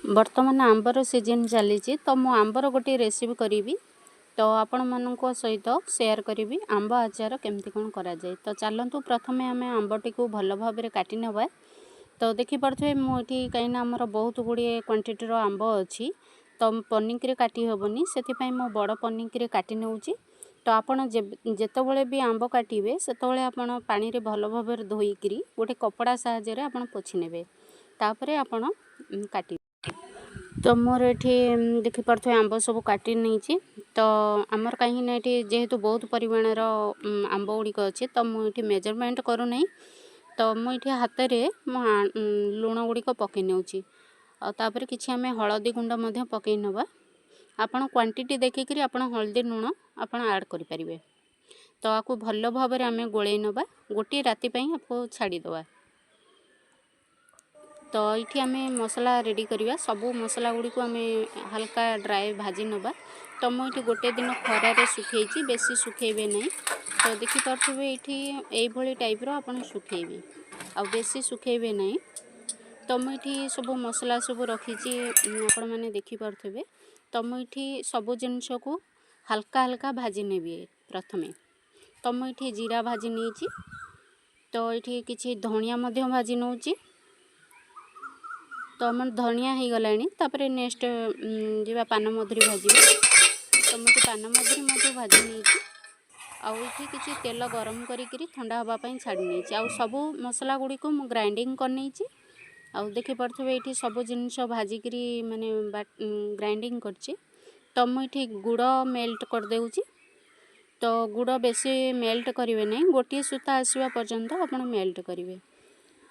ବର୍ତ୍ତମାନ ଆମ୍ବର ସିଜନ୍ ଚାଲିଛି, ତ ମୁଁ ଆମ୍ବର ଗୋଟିଏ ରେସିପି କରିବି, ତ ଆପଣମାନଙ୍କ ସହିତ ସେୟାର କରିବି ଆମ୍ବ ଆଚାର କେମିତି କ'ଣ କରାଯାଏ। ତ ଚାଲନ୍ତୁ, ପ୍ରଥମେ ଆମେ ଆମ୍ବଟିକୁ ଭଲ ଭାବରେ କାଟି ନେବା। ତ ଦେଖିପାରୁଥିବେ, ମୁଁ ଏଠି କାହିଁକିନା ଆମର ବହୁତ ଗୁଡ଼ିଏ କ୍ୱାଣ୍ଟିଟିର ଆମ୍ବ ଅଛି, ତ ପନିକିରେ କାଟି ହେବନି, ସେଥିପାଇଁ ମୁଁ ବଡ଼ ପନିକିରେ କାଟି ନେଉଛି। ତ ଆପଣ ଯେତେବେଳେ ବି ଆମ୍ବ କାଟିବେ, ସେତେବେଳେ ଆପଣ ପାଣିରେ ଭଲ ଭାବରେ ଧୋଇକିରି ଗୋଟେ କପଡ଼ା ସାହାଯ୍ୟରେ ଆପଣ ପୋଛି ନେବେ, ତାପରେ ଆପଣ କାଟିବେ। ତ ମୋର ଏଠି ଦେଖିପାରୁଥିବେ, ଆମ୍ବ ସବୁ କାଟି ନେଇଛି। ତ ଆମର କାହିଁକିନା ଏଠି ଯେହେତୁ ବହୁତ ପରିମାଣର ଆମ୍ବ ଗୁଡ଼ିକ ଅଛି, ତ ମୁଁ ଏଠି ମେଜରମେଣ୍ଟ କରୁନାହିଁ। ତ ମୁଁ ଏଠି ହାତରେ ମୁଁ ଲୁଣ ଗୁଡ଼ିକ ପକାଇ ନେଉଛି, ଆଉ ତାପରେ କିଛି ଆମେ ହଳଦୀ ଗୁଣ୍ଡ ମଧ୍ୟ ପକାଇ ନେବା। ଆପଣ କ୍ୱାଣ୍ଟିଟି ଦେଖିକରି ଆପଣ ହଳଦୀ, ଲୁଣ ଆପଣ ଆଡ଼୍ କରିପାରିବେ। ତ ଆକୁ ଭଲ ଭାବରେ ଆମେ ଗୋଳେଇ ନେବା, ଗୋଟିଏ ରାତି ପାଇଁ ଆକୁ ଛାଡ଼ିଦେବା। ତ ଏଇଠି ଆମେ ମସଲା ରେଡ଼ି କରିବା। ସବୁ ମସଲା ଗୁଡ଼ିକୁ ଆମେ ହାଲକା ଡ୍ରାଏ ଭାଜି ନେବା। ତ ମୁଁ ଏଇଠି ଗୋଟେ ଦିନ ଖରାରେ ଶୁଖେଇଛି, ବେଶୀ ଶୁଖେଇବେ ନାହିଁ। ତ ଦେଖିପାରୁଥିବେ, ଏଇଠି ଏଇଭଳି ଟାଇପ୍ର ଆପଣ ଶୁଖେଇବେ, ଆଉ ବେଶୀ ଶୁଖେଇବେ ନାହିଁ। ତ ମୁଁ ଏଇଠି ସବୁ ମସଲା ସବୁ ରଖିଛି, ଆପଣମାନେ ଦେଖିପାରୁଥିବେ। ତ ମୁଁ ଏଇଠି ସବୁ ଜିନିଷକୁ ହାଲକା ହାଲକା ଭାଜି ନେବି ପ୍ରଥମେ। ତ ମୁଁ ଏଇଠି ଜିରା ଭାଜି ନେଇଛି, ତ ଏଇଠି କିଛି ଧଣିଆ ମଧ୍ୟ ଭାଜି ନେଉଛି। ତ ଆମର ଧଣିଆ ହେଇଗଲାଣି, ତାପରେ ନେକ୍ସଟ ଯିବା ପାନମଧୁରୀ ଭାଜିବା। ତ ମୁଁ ଏଠି ପାନମଧୁରୀ ମଧ୍ୟ ଭାଜି ନେଇଛି, ଆଉ ଏଇଠି କିଛି ତେଲ ଗରମ କରିକିରି ଥଣ୍ଡା ହେବା ପାଇଁ ଛାଡ଼ି ନେଇଛି, ଆଉ ସବୁ ମସଲା ଗୁଡ଼ିକୁ ମୁଁ ଗ୍ରାଇଣ୍ଡିଙ୍ଗ କରିନେଇଛି। ଆଉ ଦେଖିପାରୁଥିବେ, ଏଇଠି ସବୁ ଜିନିଷ ଭାଜିକିରି ମାନେ ଗ୍ରାଇଣ୍ଡିଙ୍ଗ କରିଛି। ତ ମୁଁ ଏଇଠି ଗୁଡ଼ ମେଲ୍ଟ କରିଦେଉଛି। ତ ଗୁଡ଼ ବେଶୀ ମେଲ୍ଟ କରିବେ ନାହିଁ, ଗୋଟିଏ ସୂତା ଆସିବା ପର୍ଯ୍ୟନ୍ତ ଆପଣ ମେଲ୍ଟ କରିବେ।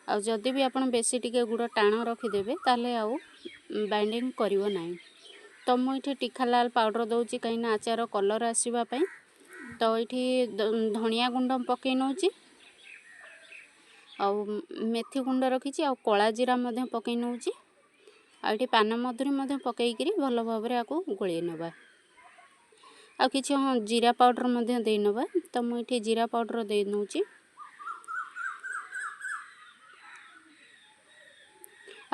ଆଉ ଯଦି ବି ଆପଣ ବେଶୀ ଟିକେ ଗୁଡ଼ ଟାଣ ରଖିଦେବେ, ତାହେଲେ ଆଉ ବାଇଣ୍ଡିଙ୍ଗ କରିବ ନାହିଁ। ତ ମୁଁ ଏଇଠି ଟିଖାଲାଲ ପାଉଡ଼ର ଦେଉଛି, କାହିଁକିନା ଆଚାର କଲର୍ ଆସିବା ପାଇଁ। ତ ଏଇଠି ଧଣିଆ ଗୁଣ୍ଡ ପକାଇ ନେଉଛି, ଆଉ ମେଥି ଗୁଣ୍ଡ ରଖିଛି, ଆଉ କଳା ଜିରା ମଧ୍ୟ ପକାଇ ନେଉଛି, ଆଉ ଏଇଠି ପାନମଧୁରୀ ମଧ୍ୟ ପକାଇକିରି ଭଲ ଭାବରେ ଆକୁ ଗୋଳେଇ ନେବା। ଆଉ କିଛି, ହଁ, ଜିରା ପାଉଡ଼ର ମଧ୍ୟ ଦେଇ ନେବା। ତ ମୁଁ ଏଇଠି ଜିରା ପାଉଡ଼ର ଦେଇ ନେଉଛି।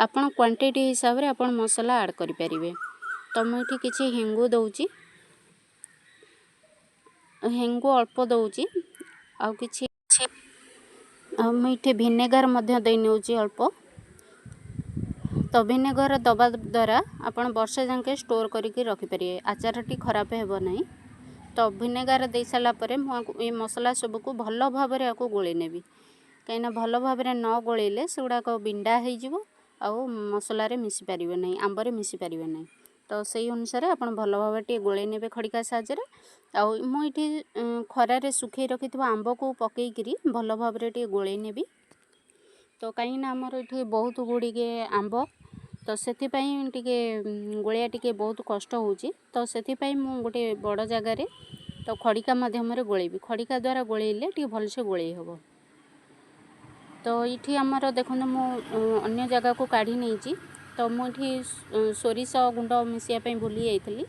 ଆପଣ କ୍ୱାଣ୍ଟିଟି ହିସାବରେ ଆପଣ ମସଲା ଆଡ଼୍ କରିପାରିବେ। ତ ମୁଁ ଏଠି କିଛି ହେଙ୍ଗୁ ଦେଉଛି, ହେଙ୍ଗୁ ଅଳ୍ପ ଦେଉଛି। ଆଉ କିଛି, ଆଉ ମୁଁ ଏଠି ଭିନେଗାର ମଧ୍ୟ ଦେଇ ନେଉଛି ଅଳ୍ପ। ତ ଭିନେଗାର ଦେବା ଦ୍ୱାରା ଆପଣ ବର୍ଷେ ଯାକେ ଷ୍ଟୋର୍ କରିକି ରଖିପାରିବେ, ଆଚାରଟି ଖରାପ ହେବ ନାହିଁ। ତ ଭିନେଗାର ଦେଇ ସାରିଲା ପରେ ମୁଁ ଏ ମସଲା ସବୁକୁ ଭଲ ଭାବରେ ଆକୁ ଗୋଳେଇ ନେବି, କାହିଁକିନା ଭଲ ଭାବରେ ନ ଗୋଳେଇଲେ ସେଗୁଡ଼ାକ ବିଣ୍ଡା ହେଇଯିବ, ଆଉ ମସଲାରେ ମିଶି ପାରିବେ ନାହିଁ, ଆମ୍ବରେ ମିଶି ପାରିବେ ନାହିଁ। ତ ସେଇ ଅନୁସାରେ ଆପଣ ଭଲ ଭାବରେ ଟିକେ ଗୋଳେଇ ନେବେ ଖଡ଼ିକା ସାହାଯ୍ୟରେ। ଆଉ ମୁଁ ଏଇଠି ଖରାରେ ଶୁଖେଇ ରଖିଥିବା ଆମ୍ବକୁ ପକେଇକିରି ଭଲ ଭାବରେ ଟିକେ ଗୋଳେଇ ନେବି। ତ କାହିଁକିନା ଆମର ଏଠି ବହୁତ ଗୁଡ଼ିଏ ଆମ୍ବ, ତ ସେଥିପାଇଁ ଟିକେ ଗୋଳେଇବା ଟିକେ ବହୁତ କଷ୍ଟ ହେଉଛି। ତ ସେଥିପାଇଁ ମୁଁ ଗୋଟେ ବଡ଼ ଜାଗାରେ ତ ଖଡ଼ିକା ମାଧ୍ୟମରେ ଗୋଳେଇବି। ଖଡ଼ିକା ଦ୍ୱାରା ଗୋଳେଇଲେ ଟିକେ ଭଲସେ ଗୋଳେଇ ହେବ। ତ ଏଇଠି ଆମର ଦେଖନ୍ତୁ, ମୁଁ ଅନ୍ୟ ଜାଗାକୁ କାଢ଼ି ନେଇଛି। ତ ମୁଁ ଏଠି ସୋରିଷ ଗୁଣ୍ଡ ମିଶାଇବା ପାଇଁ ଭୁଲି ଯାଇଥିଲି।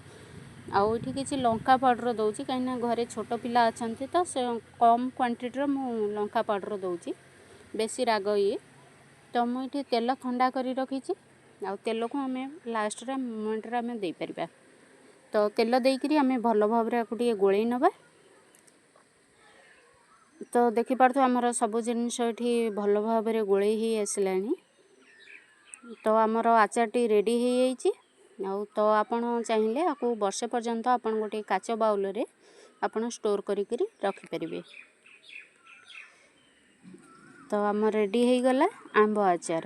ଆଉ ଏଠି କିଛି ଲଙ୍କା ପାଉଡ଼ର ଦେଉଛି, କାହିଁକିନା ଘରେ ଛୋଟ ପିଲା ଅଛନ୍ତି, ତ ସେ କମ୍ କ୍ୱାଣ୍ଟିଟିର ମୁଁ ଲଙ୍କା ପାଉଡ଼ର ଦେଉଛି, ବେଶୀ ରାଗ ଇଏ। ତ ମୁଁ ଏଠି ତେଲ ଥଣ୍ଡା କରି ରଖିଛି, ଆଉ ତେଲକୁ ଆମେ ଲାଷ୍ଟରେ ମୋମେଣ୍ଟରେ ଆମେ ଦେଇପାରିବା। ତ ତେଲ ଦେଇକରି ଆମେ ଭଲ ଭାବରେ ଆକୁ ଟିକେ ଗୋଳେଇ ନେବା। ତ ଦେଖିପାରୁଥିବେ, ଆମର ସବୁ ଜିନିଷ ଏଠି ଭଲ ଭାବରେ ଗୋଳେଇ ହେଇ ଆସିଲାଣି। ତ ଆମର ଆଚାରଟି ରେଡ଼ି ହେଇଯାଇଛି। ଆଉ ତ ଆପଣ ଚାହିଁଲେ ଆକୁ ବର୍ଷେ ପର୍ଯ୍ୟନ୍ତ ଆପଣ ଗୋଟେ କାଚ ବାଉଲରେ ଆପଣ ଷ୍ଟୋର୍ କରିକିରି ରଖିପାରିବେ। ତ ଆମ ରେଡ଼ି ହେଇଗଲା ଆମ୍ବ ଆଚାର।